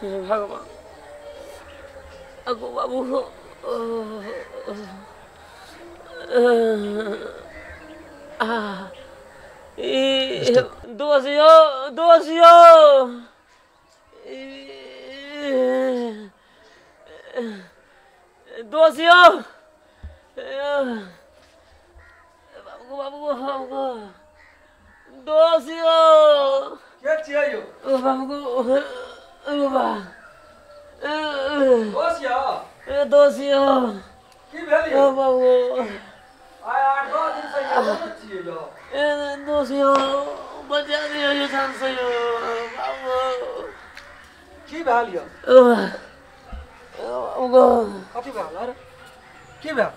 भगवान अगो बाबू दोस यो दोस यो दोस यो बाबू बाबू बाबू दोस यो के छियै यो बाबू बाबा दोस यो दोस यो की भेल यो बाबू आइ 8-10 दिन से यो छियै यो ए दोस यो बचा दियो यो जान से यो बाबू की भेल यो बाबू कथी भेल अरे की भेल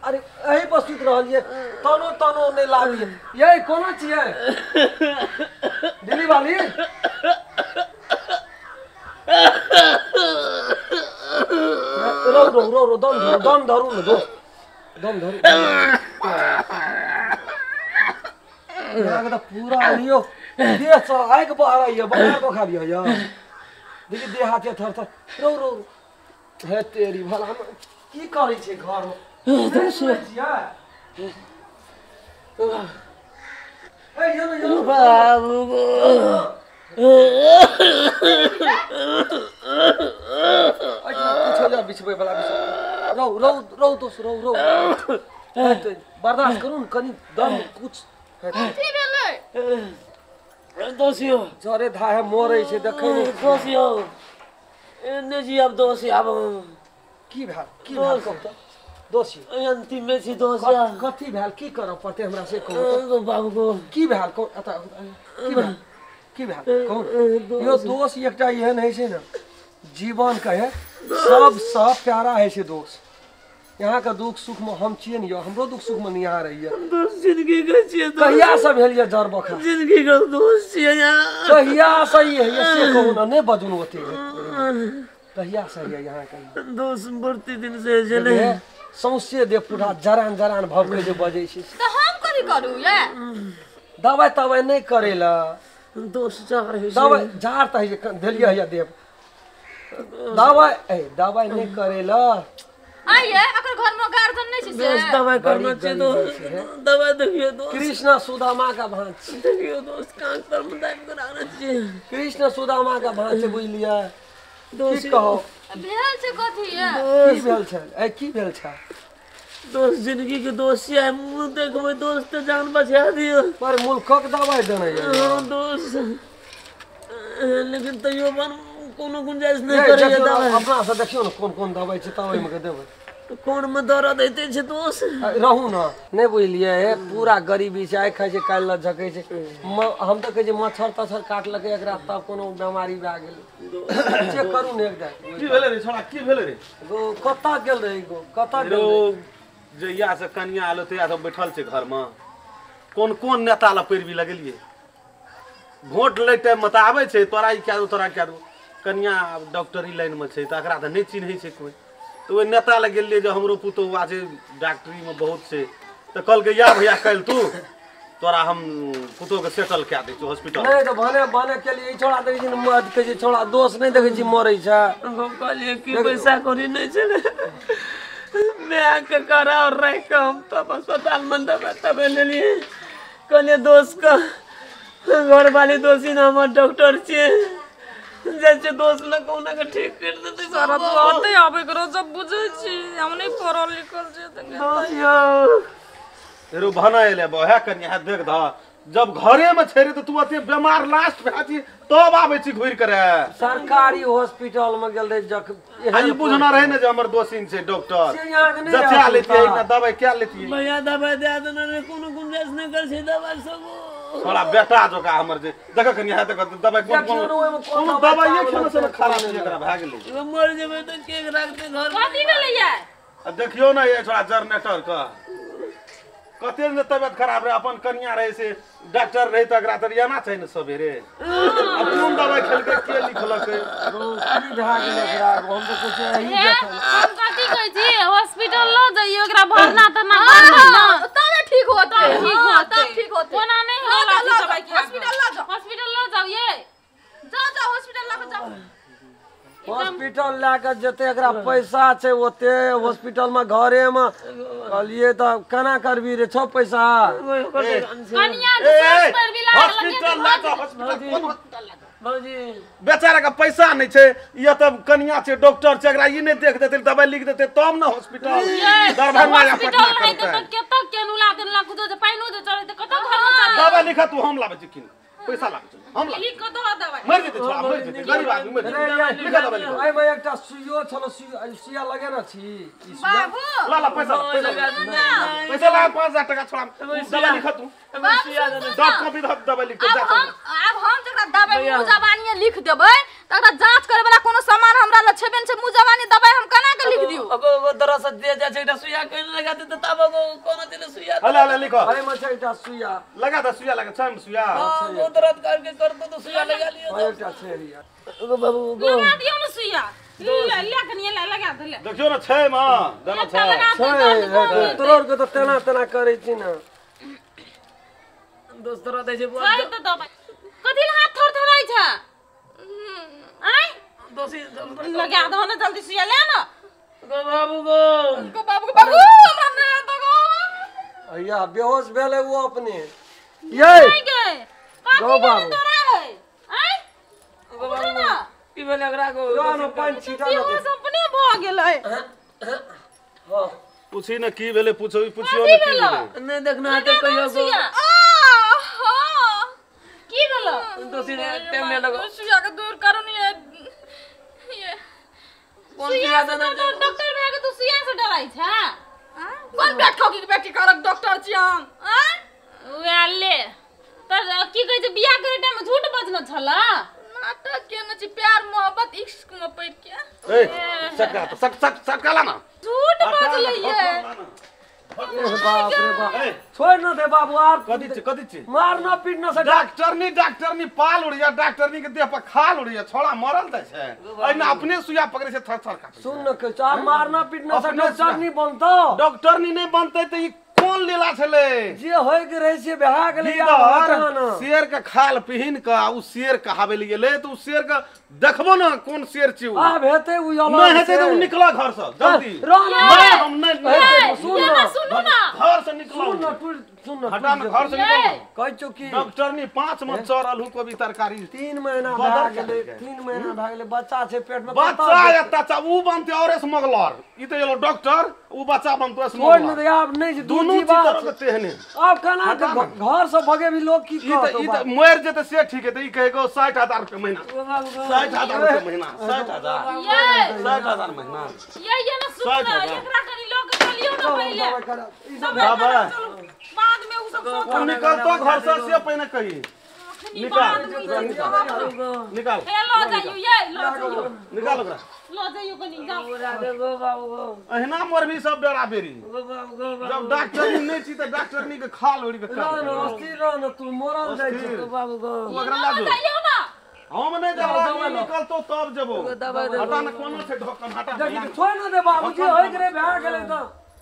अरे एही पर सुति रहलियै तनो तनो नहि लागलियै यै कोना छियै दिल्ली वाली रौ रौ रौ रौ दम धरू दम धरू न दोस्त दम धरू यहाँ के पूरा लियो देह से आगि बहराइए बहार बोखार यऽ देखी देह हाथ थर थर रौ रौ हे तेरी भला की करै छै घर में बाबू बिछबै वाला रौ रौ रौ दोस्त रौ रौ बर्दाश्त करू ने कनि दम कुछ की भेलै दोस यो जरे धाहे मरै छै देखै नै दोस यो एने जी अब दोस आब की भेल कहू त दोस अंतिम में छी दोस कथी भेल की करऽ पड़तै हमरा से कहू बाबू को की भेल कहू एतऽ की भेल की भेल कहू यो दोस एकटा एहन होइ छै ने जीवन के सबसँ प्यारा होइ छै दोस। यहाँ के दुख सुख में हम छियै ने यो हमरो दुख सुख में यहाँ रहिए दोस्त जिंदगी के छियै कहिया से भेल ये जर बखा जिंदगी के दोस्त छियै यहाँ कहिया से ये से कहू ना नहीं बजू ओते कहिया से ये यहाँ के दोस्त बढ़ती दिन से चले सौंसे दे पूरा जरान जरान भभकै जे बजै छै त हम कथी करू ये दवाई तवाई नहीं करेला दोस्त जार है दवाई जार त है देलियै है देव दवाई ए दवाई नहीं करेला आइए अकर घर में गार्जियन नहीं छै से दोस्त दवाई करना छै दोस्त दवाई देखियो दोस्त कृष्ण सुदामा का भांज देखियो दोस्त कान पर मुदाई कराना छै कृष्ण सुदामा का भांज बुझलियै दोस्त कहो भेल छै कथी ये की भेल छै ए की भेल छै दोस्त जिंदगी के दोस्त छै मुंह देखबै दोस्त जान बचा दियो पर मुल्कक दवाई देने ये दोस्त लेकिन तैयो बन कोनो गुंजाइश नहीं करैया दवाई अपना से देखियो ने कोन कोन दवाई छै तब ओहिमे के देबै कोन में दर्द होइते छै दोस्त रहू ना नहीं बुझलियै हे पूरा गरीबी छै आइ खाइ छै काल्हि लऽ झकै छै हम तऽ कहै छै मच्छर तच्छर काटलकै एकरा तब कोनो बेमारी भए गेल चेक करू ने एकदा की भेलै रे छोड़ा की भेलै रे गो कतऽ गेल रही गो कतऽ गेल जहिया से कनिया आलो तहिया से बैठल छै घर में कोन कोन नेता लऽ पैरवी लगेलियै वोट लै टाइम में तऽ आबै छै तोरा ई कए दो तोरा कए दो कनिया डॉक्टरी लाइन में छै तऽ एकरा तऽ नहि चिन्है छै कोइ तऽ ओहि नेता लग गेलियै जे हमरो पुतोहुआ छै डॉक्टरीमे बहुत छै तऽ कहलकै या भैया काल्हि तू तोरा हम पुतोहके सेटल कए दै छियौ हॉस्पिटल नहि तऽ भने भने केलियै ई छोड़ा देखै छी ने मत कहै छै छोड़ा दोस्त नहि देखै छी मरै छै हम कहलियै कि पैसा कौड़ी नहि छै ने माय के करा और राखि कऽ हम तब अस्पताल में दबाइ तबाइ लेलियै कहलियै दोस्त के घरवाली दोषी ने हमर डॉक्टर छियै जैसे दोस्त लग कहुना के ठीक कर देते सारा तो आते आबे करो सब बुझै छी हम नहीं पढ़ल लिखल छी त दोस्त यो रो भना एले बहे कनिया देख ध जब घरे में छै रे त तू अते बीमार लास्ट भए छी तब आबै छी घुरि करे सरकारी हॉस्पिटल में गेल रहे जख ई बुझना रहे ने जे हमर दोसिन छै डॉक्टर से यहाँ के नहीं जचा लेतियै ना दवाई क्या लेतियै भैया दवाई दे देना रे कोनो गुंजाइश नहीं कर छै दवाई सब थोड़ा बेटा जोका हमर जे देख कनिया देख दवाई कोन कोन कोन दवाई खेने से खराब छै एकरा भए गेलै मर जेबै त के राखते घर कथी भेलै ये आ देखियौ ने ये छोड़ा जनरेटर के कते ने तबियत खराब रहे अपन कनिया रहे से डॉक्टर रहे त एकरा त एना छै ने सबेरे अब कोन दवाई खेलकै के लिखलकै की भए गेलै एकरा हम त सोचे एही देखल हम कथी कहै छी हॉस्पिटल ल जइयो एकरा भरना त ना करना तबे ठीक होतै ठीक होतै तब ठीक होतै कोना नहीं होला दवाई के हॉस्पिटल ल जाओ हॉस्पिटल ल जाओ ये जाओ जाओ। हॉस्पिटल लए के जते एकरा पैसा छै ओते हॉस्पिटल में घरे में कहलिए त केना करबी रे छौ पैसा कनिया के सास पर भी लागल हॉस्पिटल लए के हॉस्पिटल कोन हॉस्पिटल लए बाबूजी बेचारा के पैसा नहीं छै ये त कनिया छै डॉक्टर छै एकरा ई नहीं देख देते दवाई लिख देते तब न हॉस्पिटल दरभंगा या पटना करते कत केनुला देला कुछो जे पाइनो जे चढ़े त कत घर में चढ़े दवाई लिख तू हम लाबै छी किन पैसा लाबै छी हम लाबै लिख दो दवाई मर जेते छोड़ा मर जेते गरीब आदमी मर जेते लिख दवाई लिख एहि में एकटा सुइयो छलो सुइया लगे न छी ई सुइया बाबू ला ला पैसा पैसा ला 5000 टका छोड़ा दवाई लिख तू डॉट कॉपी दवाई लिख जा अब हम जकरा दवाई मुँह जबानी लिख देबै तकरा जांच करे वाला कोनो सामान हमरा ल छेबे न छै मुँह जबानी दवाई हम केना के लिख दियो ओको दरस दे जा छै एकटा सुइया केन लगा दे तब ओको कोनो दिन सुइया हले हले लिखो एहि में छै एकटा सुइया लगा दे सुइया लगा छै सुइया हां वो दर्द करके कर दो तो सुइया लगा लियो एकटा छै यार ओको बाबू ओको लगा दियो न सुइया ले ले कनिया ले लगा दे ले देखियो न छै मां देना छै तोर के त तेना तेना करै छी न दोस्त दर्द छै सही त दवाई कथि ल हाथ थर थराई छ आय दोसी लगा दो न जल्दी सुइया ले न गो बाबू गो गो बाबू बाबू हमरा ने दो गो अय्या बेहोश भेलै वो अपने ये गो बाबू तोरा है आय गो बाबू की भेलै एकरा गो लो पानि छीटा न बेहोश अपने भ गेलै हां पूछी न की भेलै पूछो पूछियो न की भेलै नै देखना त कहियो गो हां की भेलो दोसी ने टाइम ले लगो सुइया के दूर करू नी ये कोन सुइया देना डॉक्टर भए के तू सुइया से डराई छ कोन बेट ठोकी के बेटी करक डॉक्टर छी हम आय उहे ले तर की कहै छै बियाह करे टाइम में झूठ बजना छला नाटक केने छी प्यार मोहब्बत इश्क में पड़ के ए सटका त सट सट सटका ला ना झूठ बजलैए बाप रे बाप छोड़ न दे बाबू आर कथि छी मार न पीट न से डॉक्टरनी पाल उड़िया डॉक्टरनी के देह पर खाल उड़िया छोड़ा मरल दै छै एना अपने सुइया पकड़े छै थर थर काटे सुन न कहै आ मार न पीट न से डॉक्टरनी बनतो डॉक्टरनी नहीं बनतै त ई कोन लीला छलै जे होय के रहै छै भए गेलै यार शेर के खाल पहिन के आ उ शेर कहाबै ले गेलै त उ शेर के देखबो न कोन शेर छी उ आब हेतै उ अलग नहीं हेतै त उ निकला घर से जल्दी नहीं हम नहीं सुन न सुनू न घर से निकला सुन न सुन न हटा न घर से निकल कहै छौ की डॉक्टरनी 5 में चढ़ल हु कोबी तरकारी 3 महीना भए गेलै 3 महीना भए गेलै बच्चा छै पेट में बच्चा एता उ बनतै और स्मगलर ई त एलो डॉक्टर उ बच्चा बनतै स्मगलर छोड़ न दे आब नहीं दुनू चीज के तेहने आब केना घर से भगेबी लोग की कहत ई त मर जेतै से ठीक है त ई कहेगो 60000 रुपया महीना 60000 रुपया महीना 60000 60000 महीना ये न सुन न एकरा कनी लोग चलियो न पहिले बाबा बाद में उ सब सोच निकलतो घर से से पहिने कही निकाल निकाल हे लो जाइयो ये लो जाइयो निकाल ओकरा लो जाइयो कनी जाओ गो बाबू गो एहना मरबी सब डरा बेरी गो बाबू गो जब डॉक्टरनी नहीं छी त डॉक्टरनी के खाल ओढ़ी के रह न अस्थिर रह न तू मरल जाइ छी गो बाबू गो ओकरा ला जो जाइयो ना हम नहीं जब निकलतो तब जबो हटा न कोनो छै ढोकन हटा छोड़ न दे बाबू जी होय के भए गेलै त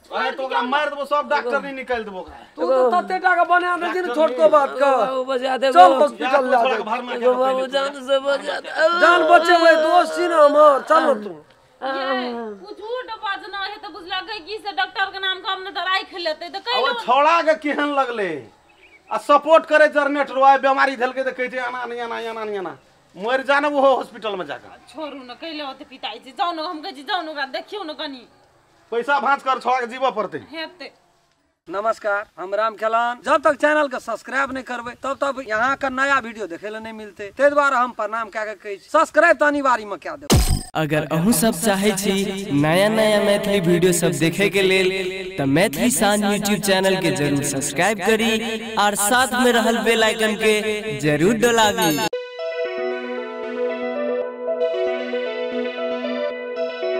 अरे तो ओकरा मार देबो सब डॉक्टर नहीं निकाल देबो ओकरा तू तो तते टाका बना दे छी छोटको बात के बाबू बजा दे चल हॉस्पिटल ला दे गो बाबू जान से बजा दे जान बचेबै दोस्त छी न हमर चल न तू ये उ झूठ बजना है त बुझला गई की से डॉक्टर के नाम कम न त राख लेते त ओ कहियो छोड़ा के केहन लगले आ सपोर्ट करे जरनेट रोआय बीमारी धलके त कहै छै आना नहीं आना आना नहीं आना मर जाना वो हॉस्पिटल में जाकर छोड़ू न कइले होते पिताई छी जाउ न हम कहै छी जाउ न ओकरा देखियौ न कनी पैसा भांज कर छोड़ा के जीवा पड़ते हेते। नमस्कार, हम राम खेलान। जब तक चैनल के सब्सक्राइब नहीं करबे तब तक यहाँ का नया वीडियो देखे ला नहीं मिलते, ते द्वारा हम प्रणाम क्या के सब्सक्राइब तो अनिवार्य में क्या देब। अगर अहूँ सब चाहे छी नया नया मैथिली वीडियो सब देखे के लेल त मैथिली शान यूट्यूब चैनल के जरूर सब्सक्राइब करी और साथ में रहल बेल आइकन के जरूर दबावी।